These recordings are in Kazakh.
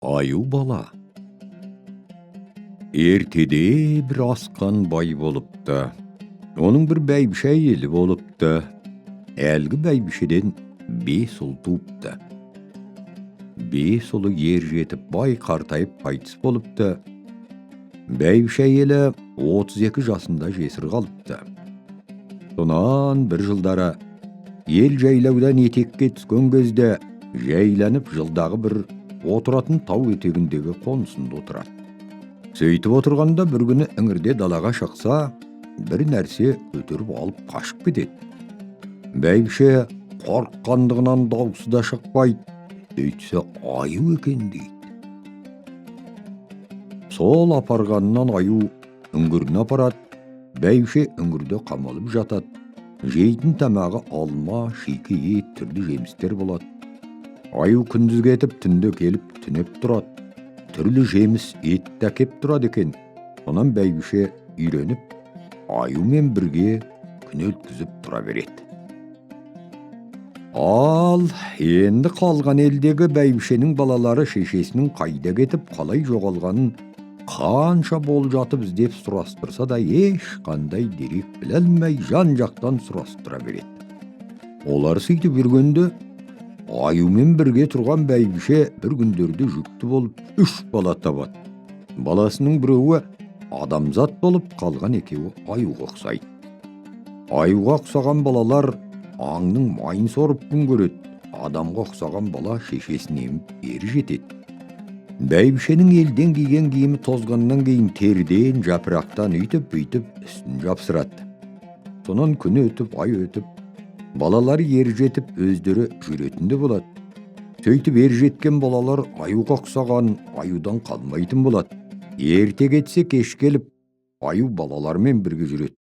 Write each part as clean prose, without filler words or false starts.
Аю бала. Ертеде бір асқан бай болыпты. Оның бір бәйбіше әйелі болыпты. Әлгі бәйбішеден 5 ұл туыпты. 5 ұлы ер жетіп, бай қартайып қайтыс болыпты. Бәйбіше әйелі 32 жасында жесір қалыпты. Сонан бір жылдары ел жайлаудан етекке түскен кезде жайланып жылдағы бір отыратын тау етегіндегі қонысында отырады. Сөйтіп отырғанда бір күні іңірде далаға шықса, бір нәрсе көтеріп алып қашып кетеді. Бәйбіше қорыққандығынан даусы да шықпайды. Сөйтсе аю екен дейді. Сол апарғаннан аю үңгіріне апарады. Бәйбіше үңгірде қамалып жатады. Жейтін тамағы алма, шикі ет, түрлі жемістер болады. Аю күндіз кетіп, түнде келіп түнеп тұрады. Түрлі жеміс ет те әкеп тұрады екен. Сонан бәйбіше үйреніп, аюмен бірге күн өткізіп тұра береді. Ал енді қалған елдегі бәйбішенің балалары шешесінің қайда кетіп, қалай жоғалғанын қанша болып жатып іздеп сұрастырса да ешқандай дерек біле алмай жан-жақтан сұрастыра береді. Олар сөйтіп жүргенде аюмен бірге тұрған бәйбіше бір күндерде жүкті болып 3 бала табады. Баласының біреуі адамзат болып, қалған екеуі аюға ұқсайды. Аюға ұқсаған балалар аңның майын сорып күн көреді. Адамға ұқсаған бала шешесін еміп ері жетеді. Бәйбішенің елден киген киімі тозғаннан кейін теріден, жапырақтан үйтіп-бүйтіп үстін жапсырады. Сонан күн өтіп, ай өтіп, балалары ер жетіп, өздері жүретін де болады. Сөйтіп ер жеткен балалар аюға ұқсаған, аюдан қалмайтын болады. Ерте кетсе кеш келіп, аю балалармен бірге жүреді.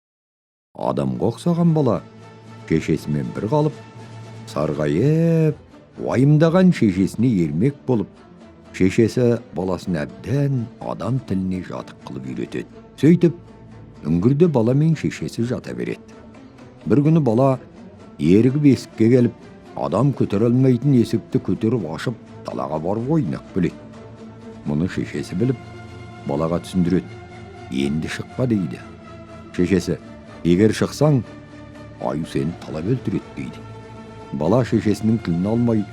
Адамға ұқсаған бала шешесімен бір қалып, сарғайып, уайымдаған шешесіне ермек болып, шешесі баласын әбден адам тіліне жатық қылып үйретеді. Сөйтіп, үңгірде бала мен шешесі жата береді. Бір күні бала ерігіп есікке келіп, адам көтере алмайтын есікті көтеріп ашып, далаға барып ойнап келеді. Мұны шешесі біліп, балаға түсіндіреді. Енді шықпа дейді. Шешесі, егер шықсаң, аю сені талап өлтіреді дейді. Бала шешесінің тілін алмай,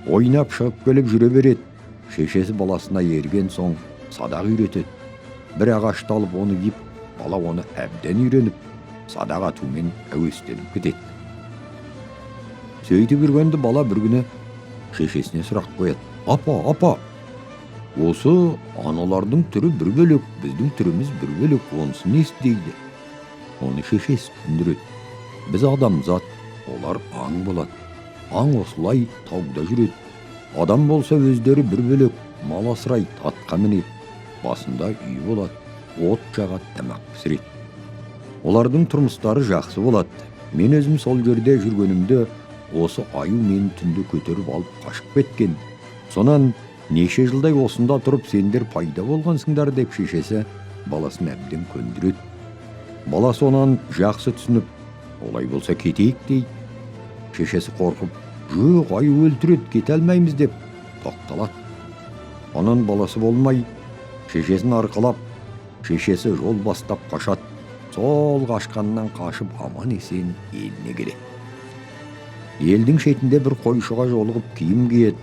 ойнап шығып келіп жүре береді. Шешесі баласына ерген соң садақ үйретеді. Бір ағашты алып оны киіп, бала оны әбден үйреніп, садақ атумен әуестеніп кетеді. Сөйтіп жүргенде бала бір күні шешесіне сұрақ қояды. Апа, апа, осы аналардың түрі бір бөлек, біздің түріміз бір бөлек, онысы несі дейді. Оны шешесі түсіндіреді. Біз адамзат, олар аң болады. Аң осылай тауда жүреді. Адам болса өздері бір бөлек, мал асырайды, атқа мінеді, басында үй болады, от жағады, тамақ пісіреді. Олардың тұрмыстары жақсы болады. Мен өзім сол жерде жүргенімде осы аю мені түнде көтеріп алып қашып кеткен. Сонан неше жылдай осында тұрып сендер пайда болғансыңдар деп шешесі баласын әбден көндіреді. Баласы онан жақсы түсініп, олай болса кетейік дейді. Шешесі қорқып, жоқ, аю өлтіреді, кете алмаймыз деп тоқталады. Онан баласы болмай, шешесін арқалап, шешесі жол бастап қашады. Сол қашқаннан қашып аман есен еліне келеді. Елдің шетінде бір қойшыға жолығып киім киеді.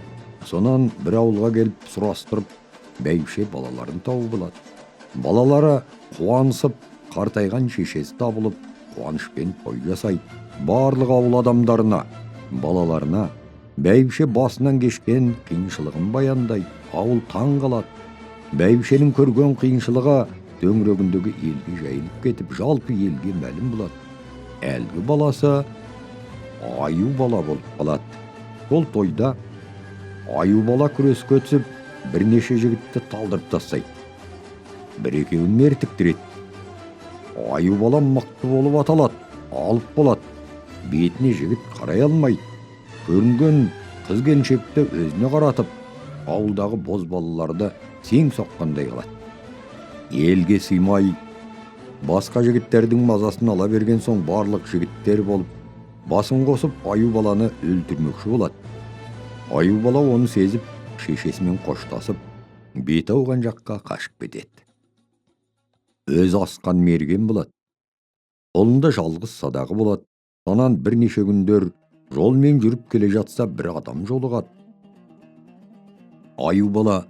Сонан бір ауылға келіп сұрастырып, бәйбіше балаларын тауып алады. Балалары қуанысып, қартайған шешесі табылып, қуанышпен той жасайды. Барлық ауыл адамдарына, балаларына бәйбіше басынан кешкен қиыншылығын баяндайды. Ауыл таң қалады. Бәйбішенің көрген қиыншылығы төңірегіндегі елге жайылып кетіп, жалпы елге мәлім болады. Әлгі баласы аю бала болып қалады. Сол тойда аю бала күреске түсіп, бірнеше жігітті талдырып тастайды. Бір екеуін мертіктіреді. Аю бала мықты болып аталады, алып болады. Бетіне жігіт қарай алмайды. Көрінген қыз келіншекті өзіне қаратып, ауылдағы боз балаларды сең соққандай қылады. Елге сыймай, басқа жігіттердің мазасын ала берген соң барлық жігіттер болып, басын қосып аю баланы өлтірмекші болады. Аю бала оны сезіп, Шешесімен қоштасып, беті ауған жаққа қашып кетеді. Өзі асқан мерген болады. Қолында жалғыз садағы болады. Сонан бірнеше күндер жолмен жүріп келе жатса, бір адам жолығады. Аю бала: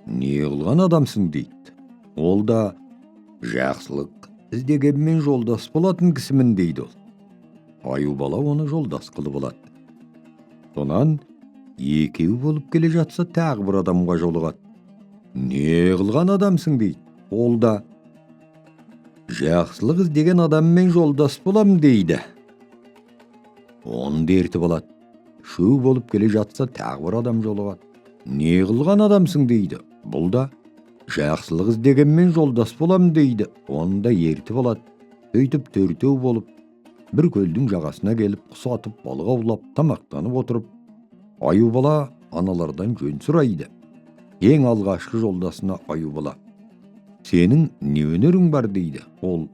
«Не қылған адамсың?» – дейді. Ол да: «Жақсылық іздегенмен жолдас болатын кісімін», – дейді ол. Аю бала оны жолдас қылып алады. Сонан екеу болып келе жатса, тағы бір адамға жолығады. «Не қылған адамсың?» – дейді. Ол да: «Жақсылық іздеген адаммен жолдас болам», – дейді. Оны да ертіп алады. Үшеу болып келе жатса, тағы бір адам жолығады. «Не қылған адамсың?» – дейді. Бұл да: «Жақсылық іздегенмен жолдас болам», – дейді. Оны да ертіп алады. Сөйтіп төртеу болып бір көлдің жағасына келіп, құс атып, балық аулап, тамақтанып отырып, аю бала аналардан жөн сұрайды. Ең алғашқы жолдасына аю бала: «Сенің не өнерің бар?» – дейді. Ол: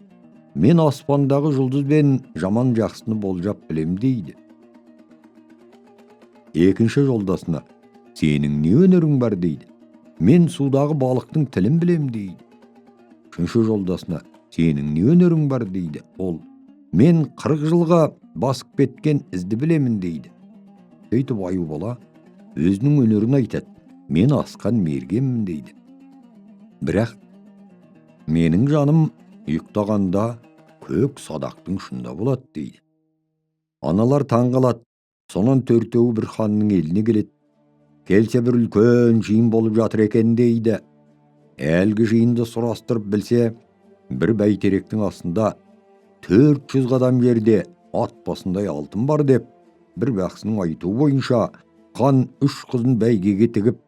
«Мен аспандағы жұлдызбен жаман жақсыны болжап білем», – дейді. Екінші жолдасына: «Сенің не өнерің бар?» – дейді. «Мен судағы балықтың тілін білем», – дейді. Үшінші жолдасына: «Сенің не өнерің бар?» – дейді. Ол: «Мен 40 жылға басып кеткен ізді білемін», – дейді. Сөйтіп аю бала өзінің өнерін айтады. «Мен асқан мергенмін», – дейді. «Бірақ менің жаным ұйықтағанда көк садақтың ұшында болады», – дейді. Аналар таң қалады. Сонан төртеуі бір ханның еліне келеді. Келсе, бір үлкен жиын болып жатыр екен дейді. Әлгі жиынды сұрастырып білсе, бір бәйтеректің астында 400 қадам жерде ат басындай алтын бар деп, бір бақсының айтуы бойынша хан үш қызын бәйгеге тігіп,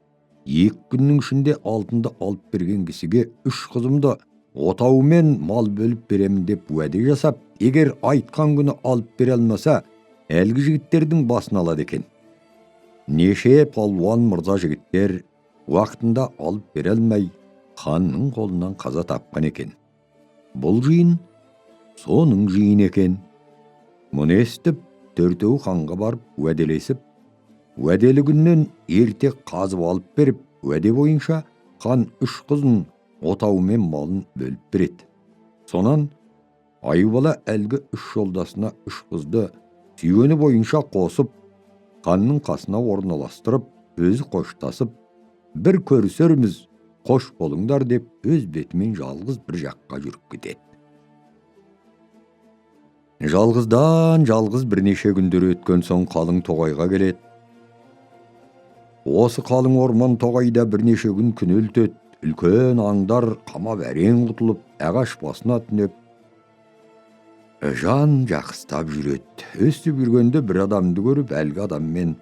2 күннің ішінде алтынды алып берген кісіге үш қызымды отауымен мал бөліп беремін деп уәде жасап, егер айтқан күні алып бере алмаса, әлгі жігіттердің басын алады екен. Неше палуан мырза жігіттер уақытында алып бере алмай, ханның қолынан қаза тапқан екен. Бұл жиын соның жиыны екен. Мұны естіп, төртеуі ханға барып уәделесіп, уәделі күннен ерте қазып алып беріп, уәде бойынша хан үш қызын отауымен малын бөліп береді. Сонан аю бала әлгі үш жолдасына үш қызды сүйгені бойынша қосып, ханның қасына орналастырып, өзі қоштасып, бір көрісерміз, қош болыңдар деп, өз бетімен жалғыз бір жаққа жүріп кетеді. Жалғыздан жалғыз бірнеше күндер өткен соң қалың тоғайға келеді. Осы қалың орман тоғайда бірнеше күн күнелтеді. Үлкен аңдар қамап әрең құтылып, ағаш басына түнеп, жан жақыстап жүреді. Өстіп жүргенде бір адамды көріп, әлгі адаммен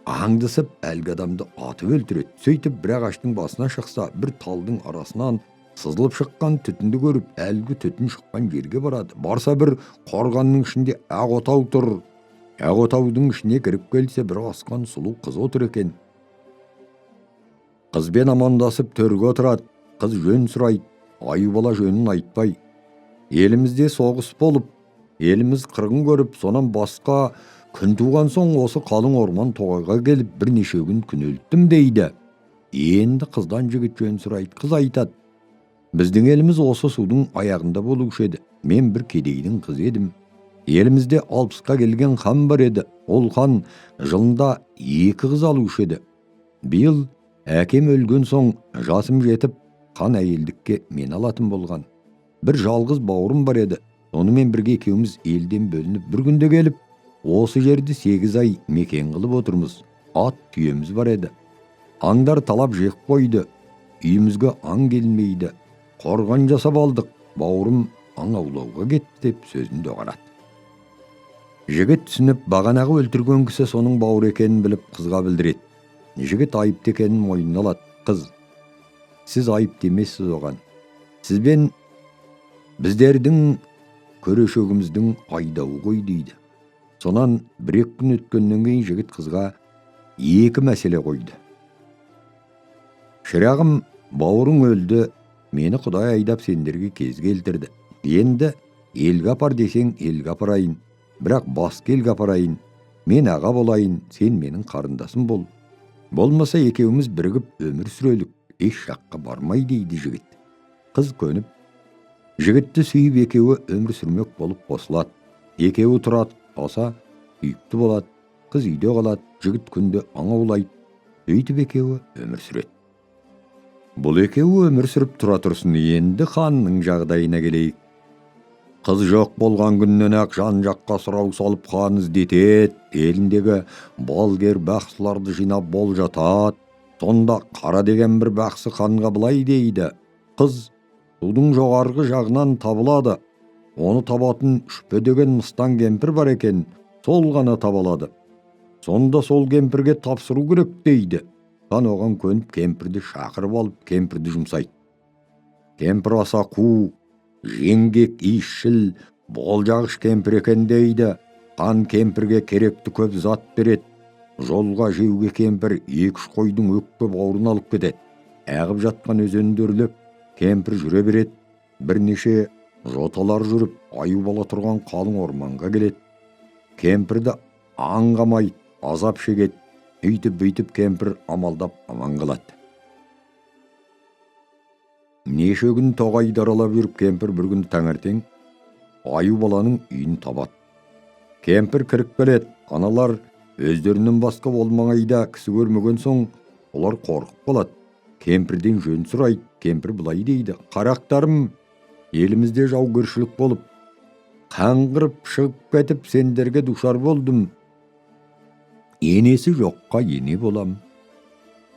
аңдысып, әлгі адамды атып өлтіреді. Сөйтіп бір ағаштың басына шықса, бір талдың арасынан сызылып шыққан түтінді көріп, әлгі түтін шыққан жерге барады. Барса, бір қорғанның ішінде ақ отау тұр. Ақ отаудың ішіне кіріп келсе, бір асқан сұлу қыз отыр екен. Қызбен амандасып төрге отырады. Қыз жөн сұрайды. Аю бала жөнін айтпай, елімізде соғыс болып, еліміз қырғын көріп, сонан басқа күн туған соң осы қалың орман тоғайға келіп бірнеше күн күнелттім дейді. Енді қыздан жігіт жөн сұрайды. Қыз айтады: біздің еліміз осы судың аяғында болушы еді. Мен бір кедейдің қызы едім. Елімізде 60-қа келген хан бар еді. Ол хан жылында 2 қыз алушы еді. Биыл әкем өлген соң жасым жетіп, хан әйелдікке мен алатын болған. Бір жалғыз бауырым бар еді. Сонымен бірге екеуміз елден бөлініп бір күнде келіп, осы жерді 8 ай мекен қылып отырмыз. Ат түйеміз бар еді. Аңдар талап жеп қойды. Үйімізге аң келмейді. Қорған жасап алдық. Бауырым аң аулауға кетті деп сөзін доғарады. Жігіт түсініп, бағанағы өлтірген кісі соның бауыры екенін біліп, қызға білдіреді. Жігіт айыпты екенін мойнына алады. Қыз: сіз айыпты емессіз оған. Сізбен біздердің көрешегіміздің айдауы ғой дейді. Сонан бір-екі күн өткеннен кейін жігіт қызға 2 мәселе қойды. Шырағым, бауырың өлді, мені Құдай айдап сендерге кез келтірді. Енді елге апар десең, елге апарайын, бірақ басқа елге апарайын. Мен аға болайын, сен менің қарындасым бол. Болмаса екеуміз бірігіп өмір сүрелік, еш жаққа бармай дейді жігіт. Қыз көніп, жігітті сүйіп екеуі өмір сүрмек болып қосылады. Екеуі тұрады, қоса сүйікті болады. Қыз үйде қалады, жігіт күнде аң аулайды. Өйтіп екеуі өмір сүреді. Бұл екеуі өмір сүріп тұра тұрсын, енді ханның жағдайына келейік. Қыз жоқ болған күннен-ақ жан-жаққа сұрау салып хан іздетеді, еліндегі балгер бақсыларды жинап болжатады. Сонда Қара деген бір бақсы ханға былай дейді: қыз судың жоғарғы жағынан табылады. Оны табатын Үшпе деген мыстан кемпір бар екен, сол ғана таба алады. Сонда сол кемпірге тапсыру керек дейді. Хан оған көніп кемпірді шақырып алып, кемпірді жұмсайды. Кемпір аса қу, жеңгек, иісшіл, болжағыш кемпір екен дейді. Хан кемпірге керекті көп зат береді. Жолға жеуге кемпір 2-3 қойдың өкпе бауырын алып кетеді. Ағып жатқан өзенді өрлеп, кемпір жүре береді. Бірнеше жоталар жүріп, аю бала тұрған қалың орманға келеді. Кемпірді аң қамайды, азап шегеді. Үйтіп-бүйтіп кемпір амалдап аман қалады. Неше күн тоғайды аралап жүріп кемпір бір күні таңертең аю баланың үйін табады. Кемпір кіріп келеді. Аналар өздерінен басқа ол маңайда кісі көрмеген соң олар қорқып қалады. Кемпірден жөн сұрайды. Кемпір былай дейді: қарақтарым, елімізде жаугершілік болып, қаңғырып шығып кетіп сендерге душар болдым. Енесі жоққа ене болам,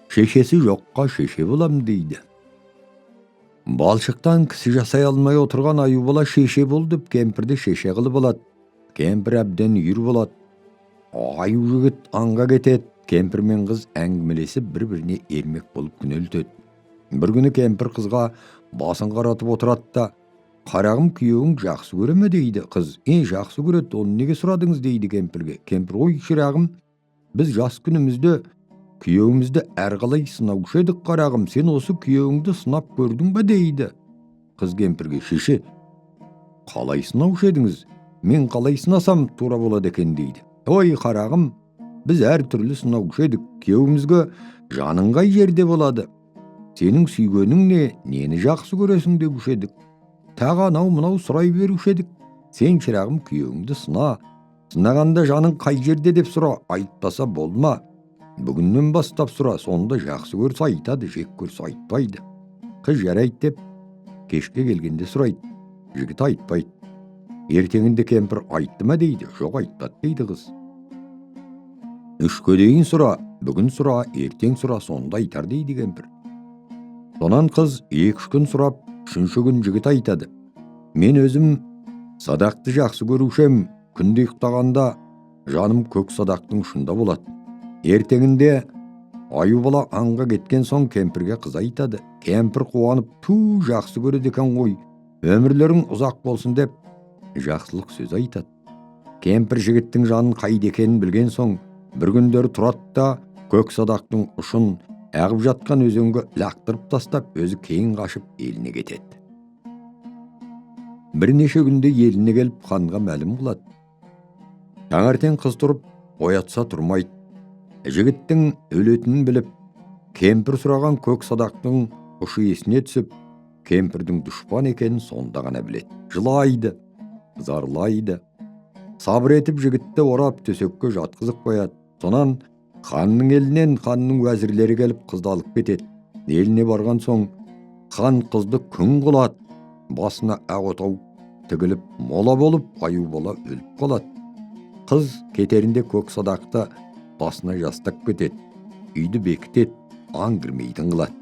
шешесі жоққа шеше болам дейді. Балшықтан кісі жасай алмай отырған аю бала шеше бол деп кемпірді шеше қылып алады. Кемпір әбден үйір болады. Аю жігіт аңға кетеді. Кемпір мен қыз әңгімелесіп бір-біріне ермек болып күнелтеді. Бір күні кемпір қызға басын қаратып отырады да, қарағым, күйеуің жақсы көре ме дейді. Қыз, жақсы көреді, оны неге сұрадыңыз дейді кемпірге. Кемпір, ой шырағым, біз жас күнімізде күйеуімізді әрқалай сынаушы едік, қарағым, сен осы күйеуіңді сынап көрдің бе дейді. Қыз кемпірге, шеше, қалай сынаушы едіңіз, мен қалай сынасам тура болады екен дейді. Ой қарағым, біз әртүрлі сынаушы едік, күйеуімізге жаның қай жерде болады, сенің сүйгенің не, нені жақсы көресің деуші едік. Тағы анау мынау сұрай беруші едік. Сен шырағым күйеуіңді сына, сынағанда жаның қай жерде деп сұра, айтпаса болма. Бүгіннен бастап сұра, сонда жақсы көрсе айтады, жек көрсе айтпайды. Қыз жарайды деп кешке келгенде сұрайды, жігіт айтпайды. Ертеңінде кемпір айтты ма дейді, жоқ айтпады дейді қыз. 3-ке дейін сұра, бүгін сұра, ертең сұра, сонда айтар дейді кемпір. Сонан қыз 2-3 күн сұрап, 3-ші күн жігіт айтады. Мен өзім садақты жақсы көруші, күнде ұйықтағанда жаным көк садақтың ұшында болады. Ертеңінде аю бала аңға кеткен соң кемпірге қыз айтады. Кемпір қуанып, ту жақсы көреді екен ғой, өмірлерің ұзақ болсын деп жақсылық сөз айтады. Кемпір жігіттің жанын қайда екенін білген соң бір күндері тұрады да көк садақтың ұшын ағып жатқан өзенге лақтырып тастап, өзі кейін қашып еліне кетеді. Бірнеше күнде еліне келіп ханға мәлім қылады. Таңертең қыз тұрып оятса тұрмайды. Жігіттің өлетінін біліп, кемпір сұраған көк садақтың ұшы есіне түсіп, кемпірдің дұшпан екенін сонда ғана біледі. Жылайды, зарлайды. Сабыр етіп жігітті орап төсекке жатқызып қояды. Сонан ханның елінен ханның уәзірлері келіп қызды алып кетеді. Еліне барған соң хан қызды күң қылады. Басына ақ отау тігіліп мола болып аю бала өліп қалады. Қыз кетерінде көк садақты басына жастап кетеді. Үйді бекітеді, аң кірмейтін қылады.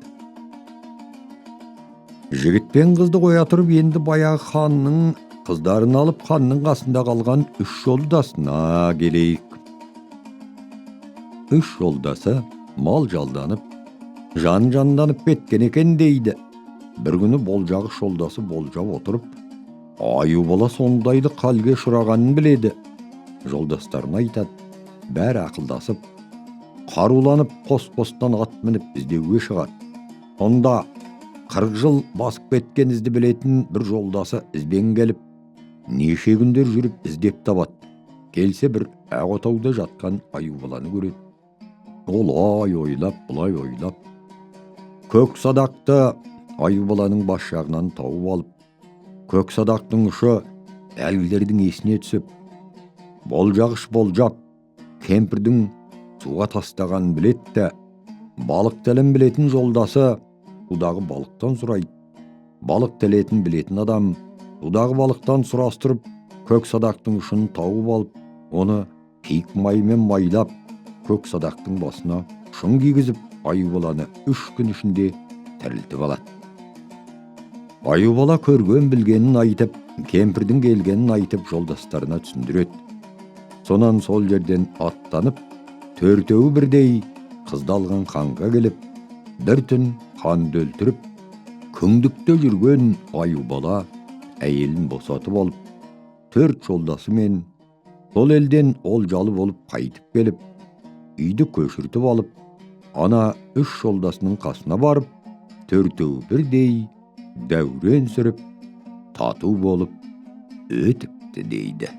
Жігіт пен қызды қоя тұрып, енді баяғы ханның қыздарын алып ханның қасында қалған 3 жолдасына келейік. 3 жолдасы мал жалданып, жан жанданып кеткен екен дейді. Бір күні болжағыш жолдасы болжап отырып, аю бала сондайды халге ұшырағанын біледі. Жолдастарына айтады, бәрі ақылдасып, қаруланып қос-қостан ат мініп іздеуге шығады. Сонда 40 жыл басып кеткен ізді білетін бір жолдасы ізбен келіп, неше күндер жүріп іздеп табады. Келсе бір ақ отауда жатқан аю баланы көреді. Олай ойлап, былай ойлап, көк садақты Аюбаланың бас жағынан тауып алып, көк садақтың ұшы әлгілердің есіне түсіп, болжағыш болжап, кемпірдің суға тастағанын біледі де, балық тілін білетін жолдасы судағы балықтан сұрайды. Балық тілетін білетін адам судағы балықтан сұрастырып, көк садақтың ұшын тауып алып, оны киік майымен майлап, көк садақтың басына ұшын кигізіп, Аюбаланы 3 күн ішінде тірілтіп алады. Аюбала көрген білгенін айтып, кемпірдің келгенін айтып, жолдастарына түсіндіреді. Сонан сол жерден аттанып, төртеуі бірдей қызды алған ханға келіп, бір түн ханды өлтіріп, күңдікте жүрген Аюбала әйелін босатып алып, 4 жолдасымен сол елден олжалы болып қайтып келіп, үйді көшіртіп алып, ана 3 жолдасының қасына барып, төртеуі бірдей дәурен сүріп, тату болып өтіпті дейді.